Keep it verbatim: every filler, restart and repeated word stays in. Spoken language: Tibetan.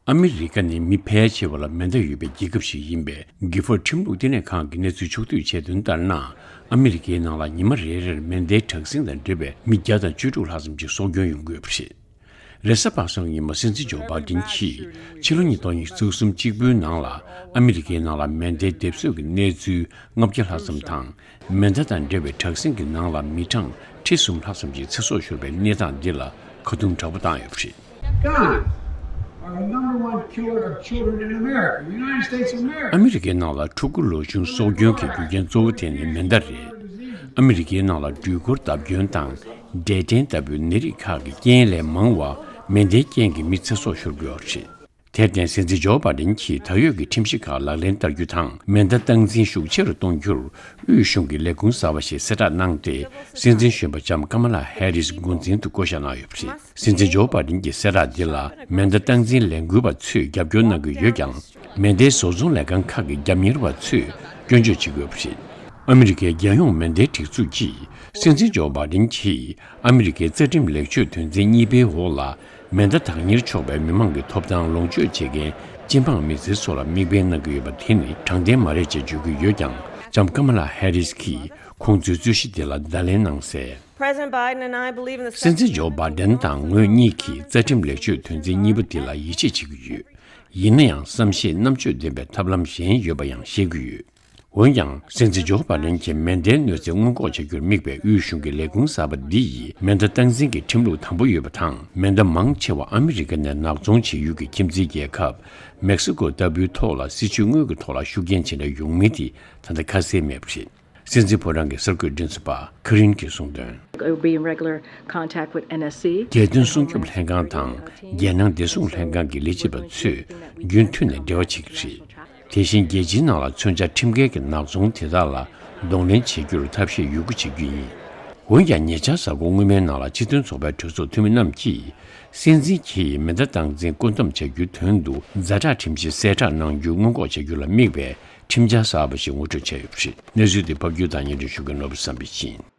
ཨ་མི་རི་ཀ་ནི་མི་ཕལ་ཆེ་བ་ལ་མེ་མདའ་ཡོད་པའི་རྒྱལ་ཁབ་ཞིག་ཡིན་པས། གྷི་ཧྥར་ཁྲིམས་ལུགས་ལྟེ་གནས་ཁང་གི་གནས་ཚུལ་ཕྱོགས་བསྡུས་བྱས་དོན་ལྟར་ན། ཨ་མི་རི་ཀའི་ནང་ལ་ཉི་མ་རེ་རེར་མེ་མདའི་དྲག་ཟིང་དང་འབྲེལ་བའི་མི་བརྒྱ་དང་བཅུ་དྲུག་ལྷག་ཙམ་ཞིག་སྲོག་སྐྱོན་ཡོང་གི་ཡོད་པ་རེད། རེས་གཟའ་པ་སངས་ཉིན་མོ་སྲིད་འཛིན་ཇོ་བྷའི་ཌེན་གྱིས་ཕྱི་ལོ་ཉིས་སྟོང་ཉི་ཤུ་རྩ་གསུམ་གཅིག་པུའི་ནང་ལ་ཨ་མི་རི་ཀའི་ནང་ལ་མེ་མདའི་སྡེབ་གསོད་ཀྱི་གནས་ཚུལ་ལྔ་བརྒྱ་ལྷག་ཙམ་དང་། མེ་མདའ་དང་འབྲེལ་བའི་དྲག་ཟིང་གི་ནང་ལ་མི་གྲངས་ཁྲི་གསུམ་ལྷག་ཙམ་ཞིག་ཚེ་སྲོག་ཤོར་བའི་གནས་སྟངས་འདི་ལ་ཁ་རྡུང་དྲག་པོ་བཏང་ཡོད་པ་རེད། Guns are the number one killer of children in America, the United States of America. ཨ་མི་རི་ཀའི་ནང་ལ་ཕྲུ་གུ་ལོ་ཆུང་སྲོག་སྐྱོན་གྱི་རྒྱུ་རྐྱེན་གཙོ་བོ་དེ་ནི་མེ་མདའ་རེད། ཨ་མི་རི་ཀའི་ནང་ལ་སྦྲུལ་འཁོར་བརྡབ་སྐྱོན་དང་འབྲས་སྐྲན་ལྟ་བུའི་ནད་རིགས་ཁག་གི་རྐྱེན་ལས་མང་བ་མེ་མདའི་རྐྱེན་གྱིས་མི་ཚེ་སྲོག་ཤོར་གྱི་ཡོད་པ་རེད། དེར་བརྟེན་སྲིད་འཛིན་ཇོ་བྷའི་ཌེན་གྱིས་ད་ཡོད་ཀྱི་ཁྲིམས་གཞི་ཁག་ལག་ལེན་བསྟར་རྒྱུ་དང་མེ་མདའ་སྟངས་འཛིན་ཤུགས་ཆེ་རུ་གཏོང་རྒྱུར་དབུས་གཞུང་གི་ལས་ཁུངས་གསར་པ་ཞིག་གསལ་བསྒྲགས་གནང་སྟེ། སྲིད་འཛིན་གཞོན་པ་ལྕམ་ཀ་མ་ལ་ཧེ་རིས་འགོ་འཛིན་དུ་བསྐོ་བཞག་གནང་ཡོད་པ་རེད། སྲིད་འཛིན་ཇོ་བྷའི་ཌེན་གྱི་གསལ་བསྒྲགས་འདི་ལ་མེ་མདའ་སྟངས་འཛིན་ལས་འགུལ་བ་ཚོས་རྒྱབ་སྐྱོར་གནང་གི་ཡོད་ཀྱང་། མེ་མདའི་བཟོ་ཚོང་ལས་ཁང་ཁག་གི་རྒྱབ་གཉེར་བ་ཚོས་སྐྱོན་བརྗོད་བྱེད་ཀྱི་ཡོད་པ་རེད། ཨ་མི་རི་ཀའི་རྒྱལ་ཡོངས་མེ་མདའི་སྒྲིག་འཛུགས་ཀྱིས་སྲིད་འཛིན་ཇོ་བྷའི་ཌེན་གྱིས་ཨ་མི་རི་ཀའི་རྩ་ཁྲིམས་ལེགས་བཅོས་དོན་ཚན་གཉིས་པའི་འོག་ལ། མེ་མདའ་བདག་གཉེར་ཆོག་པའི་མི་མང་གི་ཐོབ་ཐང་ལོངས་སྤྱོད་བྱེད་མཁན་སྤྱི་འབངས་མི་སེར་ཚོ་ལ་དམིགས་འབེན་གནང་གི་ཡོད་པ་དེ་ནི་དྲང་བདེན་མ་རེད་ཅེས་བརྗོད་ཀྱི་ཡོད་ཀྱང་། ལྕམ་ཀ་མ་ལ་ཧེ་རིས་ཀྱིས་ཁོང་ཚོའི་རྩོད་གཞི་དེ་ལ་བརྡ་ལན་གནང་གསལ། President Biden and I believe in the སྲིད་འཛིན་ཇོ་བྷའི་ཌེན་དང་ངོས་གཉིས་ཀྱིས་རྩ་ཁྲིམས་ལེགས་བཅོས་དོན་ཚན་གཉིས་པ་དེ་ལ་ཡིད་ཆེས་བྱེད་ཀྱི་ཡོད། ཡིན་ན་ཡང་བསམ་ཤེས་རྣམ་དཔྱོད་ལྡན་པའི་ཐབས་ལམ་གཞན་ཡོད་པ་ཡང་ཤེས་ཀྱི་ཡོད། འོན་ཀྱང་། སྲིད་འཛིན་ཇོ་བྷའི་ཌེན་གྱིས་མེ་མདའི་གནོད་འཚེ་སྔོན་འགོག་བྱ་རྒྱུར་དམིགས་པའི་དབུས་གཞུང་གི་ལས་ཁུངས་གསར་པ་འདི་ཡིས་མེ་མདའ་སྟངས་འཛིན་གྱི་ཁྲིམས་ལུགས་དམ་པོ་ཡོད་པ་དང་། མེ་མདའ་མང་ཆེ་བ་ཨ་མི་རི་ཀ་ནས་ནག་ཚོང་བྱེད་ཡུལ་གྱི་ཁྱིམ་མཚེས་རྒྱལ་ཁབ་མེག་སི་ཀོ་ལྟ་བུའི་ཐོག་ལ་སྲིད་ཇུས་དངོས་ཀྱི་ཐོག་ལ་ཤུགས་རྐྱེན་ཇི་འདྲ་ཡོང་མིན་དེ་ད་ལྟ་ཁ་གསལ་མེད་པ་རེད། སྲིད་འཛིན་ཕོ་བྲང་གི་གསར་འགོད་མགྲིན་ཚབ་པ་ཁ་རིན་གྱིས་གསུངས་དོན། It will be in regular contact with N S C. རྒྱལ་དོན་སྲུང་སྐྱོབ་ལྷན་ཁང་དང་རྒྱལ་ནང་བདེ་སྲུང་ལྷན་ཁང་གི་ལས་བྱེད་པ་ཚོས་རྒྱུན་མཐུད་ནས་འབྲེལ་བ་བྱེད་ཀྱི་རེད། དེ་བཞིན་རྒྱལ་སྤྱིའི་ནང་ལ་མཚོན་ཆ་ཁྲིམས་འགལ་གྱི་ནག་ཚོང་དེ་དག་ལ་གདོང་ལེན་བྱེད་རྒྱུར་ཐབས་ཤེས་ཡོད་རྒུ་བྱེད་རྒྱུ་ཡིན། འོན་ཀྱང་ཉེ་ཆར་གཟའ་འཁོར་སྔོན་མའི་ནང་ལ་སྤྱི་མཐུན་ཚོགས་པའི་གྲོས་ཚོགས་འཐུས་མི་རྣམས་ཀྱིས་སྲིད་འཛིན་གྱིས་མེ་མདའ་སྟངས་འཛིན་བཀོད་འདོམས་བྱ་རྒྱུའི་དོན་དུ་ཛ་དྲག་ཁྲིམས་གཞི་གསལ་བསྒྲགས་གནང་རྒྱུ་སྔོན་འགོག་བྱ་རྒྱུ་ལ་དམིགས་པའི་ཁྲིམས་འཆར་གསར་པ་ཞིག་ངོ་སྤྲོད་བྱས་ཡོད་པ་རེད། གནས་ཚུལ་འདི་ཕབ་སྒྱུར་དང་སྙན་སྒྲོན་ཞུ་མཁན་ནོར་བུ་བསམ་འཕེལ་ཡིན།